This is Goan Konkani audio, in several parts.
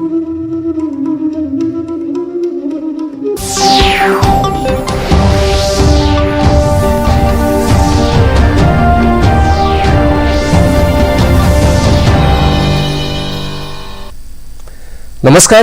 नमस्कार,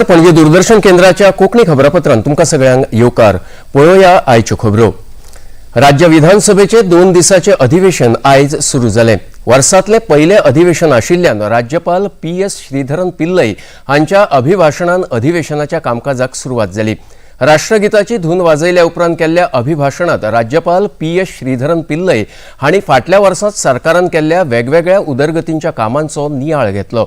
पणजे दूरदर्शन केंद्राच्या कोंकणी खबरापत्रांत तुमकां सगळ्यांक येवकार. पळोवया आयच्यो खबरो. राज्य विधानसभेचे 2 दिसाचे अधिवेशन आयज सुरू जालें. वर्सांतलें पयलें अधिवेशन आशिल्ल्यान राज्यपाल पी एस श्रीधरन पिल्लई हांच्या अभिभाशणान अधिवेशनाच्या कामकाजाक सुरवात जाली. राष्ट्रगिताची धून वाजयल्या उपरांत केल्ल्या अभिभाशणात राज्यपाल पी एस श्रीधरन पिल्लई हांणी फाटल्या वर्सांत सरकारान केल्ल्या वेगवेगळ्या उदरगतींच्या कामांचो नियाळ घेतलो.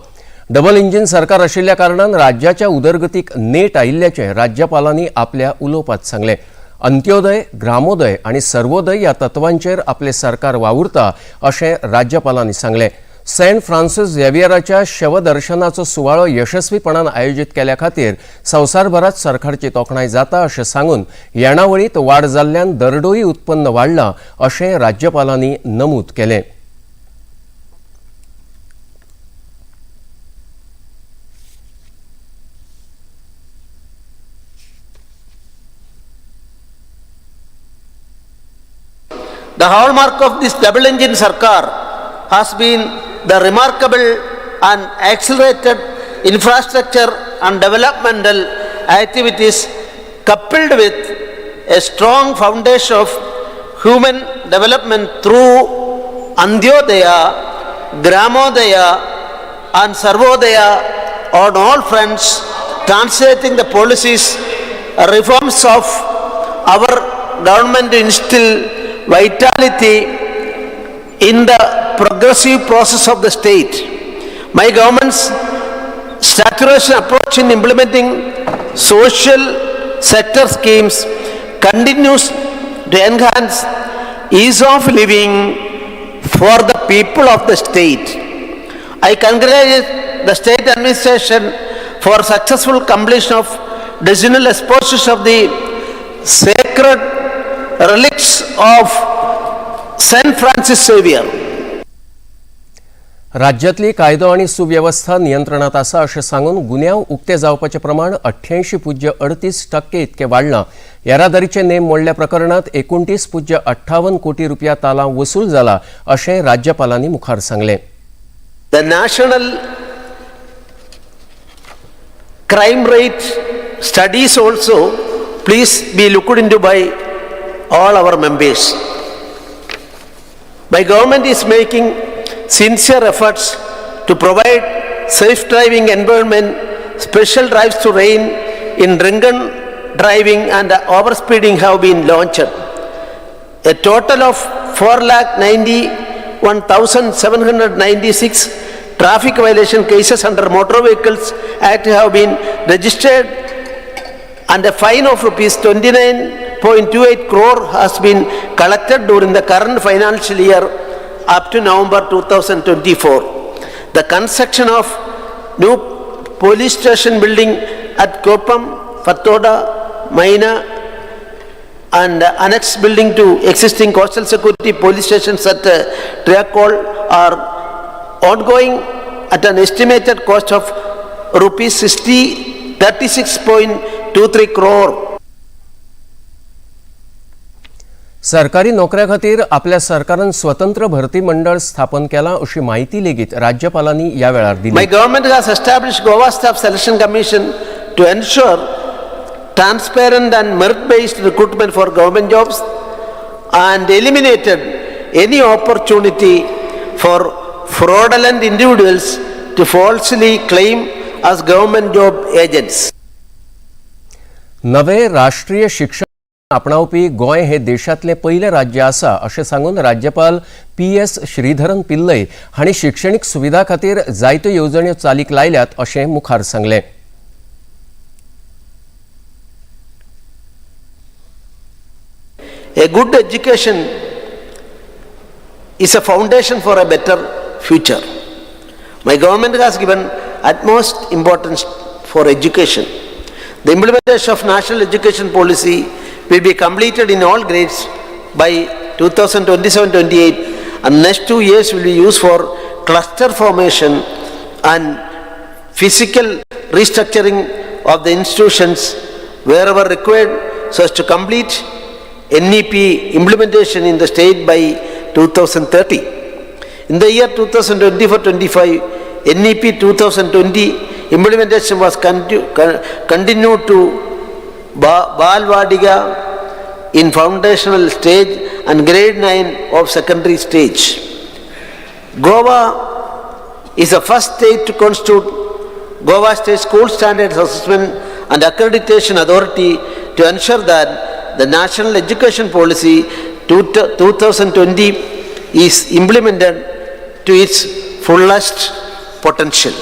डबल इंजिन सरकार आशिल्ल्या कारणान राज्याच्या उदरगतीक नेट आयिल्ल्याचें राज्यपालांनी आपल्या उलोवपांत सांगलें. अंत्योदय, ग्रामोदय आनी सर्वोदय ह्या तत्वांचेर आपलें सरकार वावुरता अशें राज्यपालांनी सांगलें. सेंट फ्रान्सिस झेवियराच्या शवदर्शनाचो सुवाळो यशस्वीपणान आयोजीत केल्या खातीर संवसारभरात सरकारची तोखणाय जाता अशें सांगून येणावळींत वाड जाल्ल्यान दरडोई उत्पन्न वाडलां अशें राज्यपालांनी नमूद केलें. The hallmark of this double engine Sarkar has been the remarkable and accelerated infrastructure and developmental activities coupled with a strong foundation of human development through Antyodaya, Gramodaya and Sarvodaya on all fronts, translating the policies, reforms of our government to instill vitality in the progressive process of the state. My government's saturation approach in implementing social sector schemes continues to enhance ease of living for the people of the state. I congratulate the state administration for successful completion of decennial exposures of the sacred relics of Saint Francis Xavier. राज्यातली कायदो आनी सुवेवस्था नियंत्रणात आसा अशें सांगून गुन्यांव उक्ते जावपाचें प्रमाण 88.38% इतकें वाडलां. येरादारीचे नेम मोडल्या प्रकरणात 29.58 कोटी रुपया तालांव वसूल जाला अशें राज्यपालांनी मुखार सांगलें. The national crime rate studies also please be looked into by all our members. My government is making sincere efforts to provide safe driving environment. Special drives to rein in drunken driving and overspeeding have been launched. A total of 4,91,796 traffic violation cases under Motor Vehicles Act have been registered and a fine of rupees 29.28 crore has been collected during the current financial year up to November 2024. The construction of new police station building at Quepem, Fatorda, Maina and annex building to existing coastal security police stations at Tiracol are ongoing at an estimated cost of rupees 60 36.23 crore. सरकारी नोकऱ्या खातीर आपल्या सरकारान स्वतंत्र भरती मंडळ स्थापन केलां अशी म्हायती लेगीत राज्यपालांनी ह्या वेळार दिली. My government has established Goa Staff Selection Commission to ensure transparent and merit-based recruitment for government jobs and eliminated any opportunity for fraudulent individuals to falsely claim as government job agents. नवे राष्ट्रीय शिक्षण आपणावपी गोंय हे देशांतलें पयलें राज्य आसा अशें सांगून राज्यपाल पी एस श्रीधरन पिल्लई हांणी शिक्षणीक सुविधा खातीर जायत्यो येवजण्यो चालीक लायल्यात अशें मुखार सांगलें. A good education is a foundation for a better future. My government has given utmost importance for education. The implementation of national education policy will be completed in all grades by 2027-28 and next 2 years will be used for cluster formation and physical restructuring of the institutions wherever required so as to complete NEP implementation in the state by 2030. In the year 2024-25, NEP 2020 implementation was continued to Balvatika in foundational stage and grade 9 of secondary stage. Goa is the first state to constitute Goa State School Standards Assessment and Accreditation Authority to ensure that the National Education Policy 2020 is implemented to its fullest potential.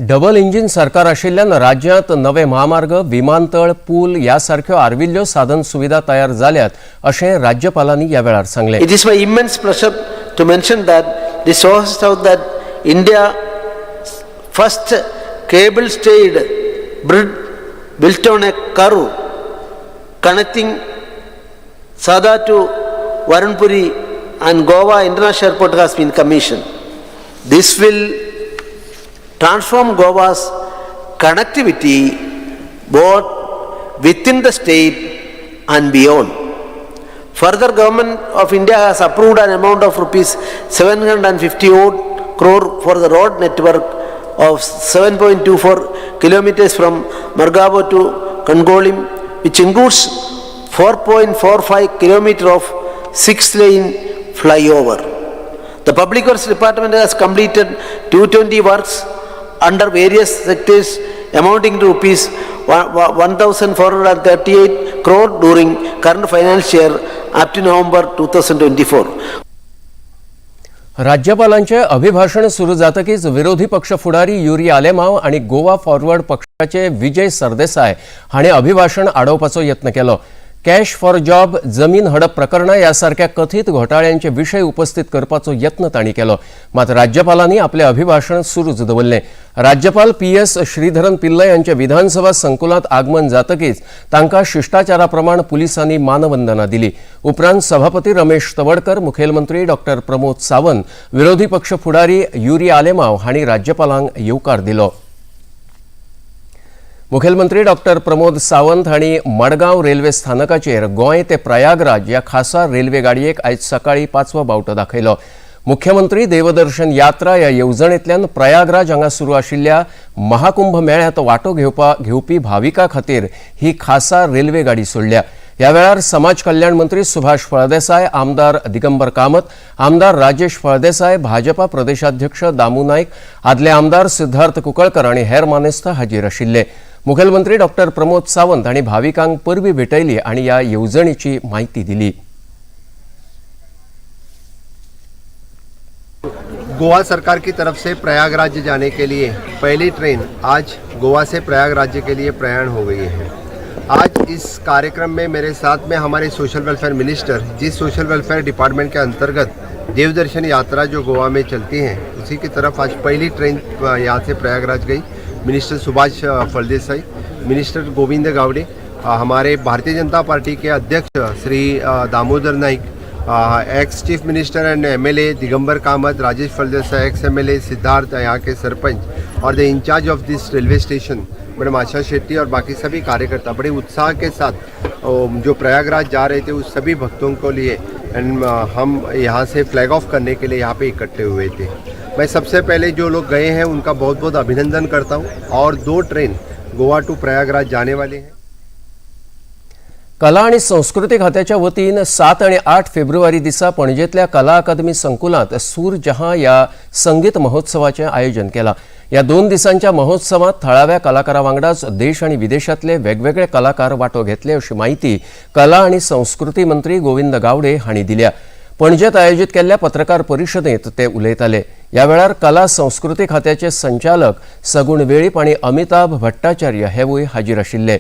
Double engine सरकार आशिल्ल्यान राज्यांत नवे म्हामार्ग, विमानतळ, पूल ह्या सारक्यो आर्विल्ल्यो साधन सुविधा तयार जाल्यात अशें राज्यपालांनी ह्या वेळार सांगलें. It is my immense pleasure to mention that this shows out that India's first cable stayed bridge built on a curve connecting Sada to Varunpuri and Goa International Airport has been commissioned. This will transform Goa's connectivity both within the state and beyond. Further, Government of India has approved an amount of rupees 750 odd crore for the road network of 7.24 kilometers from Margao to Candolim, which includes 4.45 kilometer of 6-lane flyover. The Public Works Department has completed 220 works under various sectors amounting to rupees 1,438 crore during current financial year up to November 2024. राज्यपालांचे अभिभाषण सुरू जातकीच विरोधी पक्ष फुडारी युरी आलेमाव आनी गोवा फॉरवर्ड पक्षाचे विजय सरदेसाय हांणी अभिभाषण आडोवपाचो यत्न केलो. कॅश फॉर जॉब, जमीन हडप प्रकरणां ह्या सारक्या कथीत घोटाळ्यांचे विशय उपस्थित करपाचो यत्न तांणी केलो. मात राज्यपालांनी आपलें अभिभाषण सुरूच दवरलें. राज्यपाल पी एस श्रीधरन पिल्लय हांचे विधानसभा संकुलांत आगमन जातकीच तांकां शिश्टाचारा प्रमाण पुलिसांनी मानवंदना दिली. उपरांत सभापती रमेश तवडकर, मुखेलमंत्री डॉक्टर प्रमोद सावंत, विरोधी पक्ष फुडारी युरी आलेमाव हांणी राज्यपालांक येवकार दिलो. मुखेलमंत्री डॉक्टर प्रमोद सावंत हांणी मडगांव रेल्वे स्थानकाचेर गोंय ते प्रयागराज ह्या खासा रेल्वे गाडयेक आयज सकाळीं पांचवो बावटो दाखयलो. मुख्यमंत्री देवदर्शन यात्रा ह्या येवजणेंतल्यान प्रयागराज हांगा सुरू आशिल्ल्या महाकुंभ मेळ्यांत वांटो घेवपी भाविकां खातीर ही खासा रेल्वे गाडी सोडल्या. ह्या वेळार समाज कल्याण मंत्री सुभाष फळदेसाय, आमदार दिगंबर कामत, आमदार राजेश फळदेसाय, भाजपा प्रदेशाध्यक्ष दामू नायक, आदले आमदार सिद्धार्थ कुंकळकर आनी हेर मानेस्त हाजीर आशिल्ले. मुखेलमंत्री डॉक्टर प्रमोद सावंत हांणी भाविकांक परबीं भेटयली आनी ह्या येवजणेची म्हायती दिली. गोवा सरकार की तरफ से प्रयागराज जाने के लिए पहली ट्रेन आज गोवा से प्रयागराज के लिए प्रयाण हो गई है. आज इस कार्यक्रम में मेरे साथ में हमारे सोशल वेलफेयर मिनिस्टर, जिस सोशल वेलफेयर डिपार्टमेंट के अंतर्गत देवदर्शन यात्रा जो गोवा में चलती है, उसी की तरफ आज पहली ट्रेन यहाँ से प्रयागराज गई. मिनिस्टर सुभाष फलदेसाई, मिनिस्टर गोविंद गावड़े, हमारे भारतीय जनता पार्टी के अध्यक्ष Shri Damodar Naik, ex chief minister and MLA Digambar Kamat, Rajesh Phaldesai, ex MLA, Siddharth यहाँ K sarpanch Aur the incharge of this railway station madam Asha Shetty और बाकी सभी कार्यकर्ता बड़े उत्साह के साथ जो प्रयागराज जा रहे थे, उस सभी भक्तों को लिए एंड हम यहाँ से फ्लैग ऑफ करने के लिए यहाँ पे इकट्ठे हुए थे. मैं सबसे पहले जो लोग गए हैं, उनका बहुत बहुत अभिनंदन करता हूँ और दो ट्रेन गोवा टू प्रयागराज जाने वाले हैं. कला आणि संस्कृती खात्याच्या वतीन 7 आणि 8 फेब्रुवारी दिसा पणजेतल्या कला अकादमी संकुलांत सूर जहां ह्या संगीत महोत्सवाचें आयोजन केलां. ह्या 2 दिसांच्या महोत्सवात थळाव्या कलाकारां वांगडाच देश आनी विदेशांतले वेगवेगळे कलाकार वांटो घेतले, अशी म्हायती कला आनी संस्कृती मंत्री गोविंद गावडे हांणी दिल्या. पणजेत आयोजीत केल्ल्या पत्रकार परिशदेंत ते उलयताले. ह्या वेळार कला संस्कृती खात्याचे संचालक सगुण वेळीप आनी अमिताभ भट्टाचार्य हेवूय हाजीर आशिल्ले.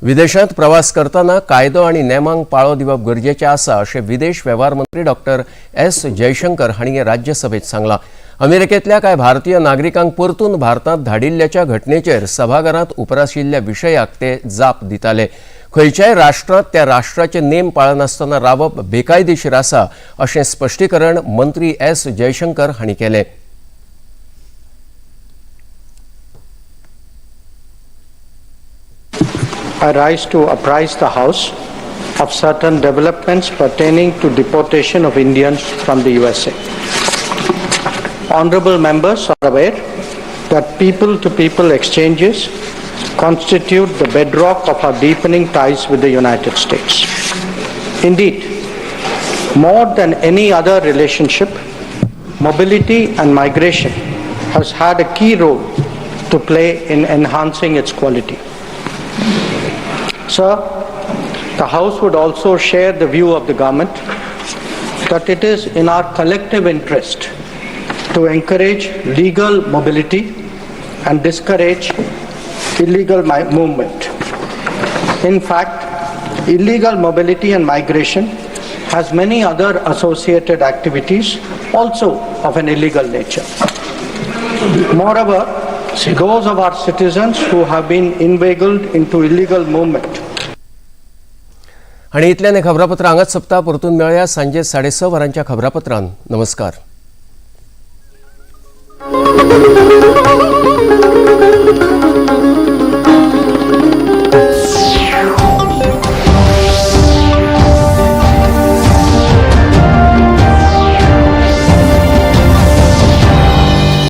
विदेशांत प्रवास करतना कायदो आनी नेमांक पाळो दिवप गरजेचें आसा, अशें विदेश वेव्हार मंत्री डॉक्टर एस जयशंकर हांणी राज्यसभेत सांगलां. अमेरिकेंतल्या कांय भारतीय नागरिकांक परतून भारतांत धाडिल्ल्याच्या घटनेचेर सभाघरांत उप्राशिल्ल्या विशयाक ते जाप दिताले. खंयच्याय राष्ट्रांत त्या राष्ट्राचे नेम पाळनासतना रावप बेकायदेशीर आसा, अशें स्पश्टीकरण मंत्री एस जयशंकर हांणी केलें. I rise to apprise the House of certain developments pertaining to deportation of Indians from the USA. Honorable members are aware that people-to-people exchanges constitute the bedrock of our deepening ties with the United States. Indeed, more than any other relationship, mobility and migration has had a key role to play in enhancing its quality. Sir, the House would also share the view of the government that it is in our collective interest to encourage legal mobility and discourage illegal movement. In fact, illegal mobility and migration has many other associated activities also of an illegal nature. Moreover, those of our citizens who have been inveigled into illegal movement आनी इतल्यान हें खबरापत्र हांगाच सोंपता. परतून मेळया सांजे 6:30 वरांच्या खबरापत्रान. नमस्कार.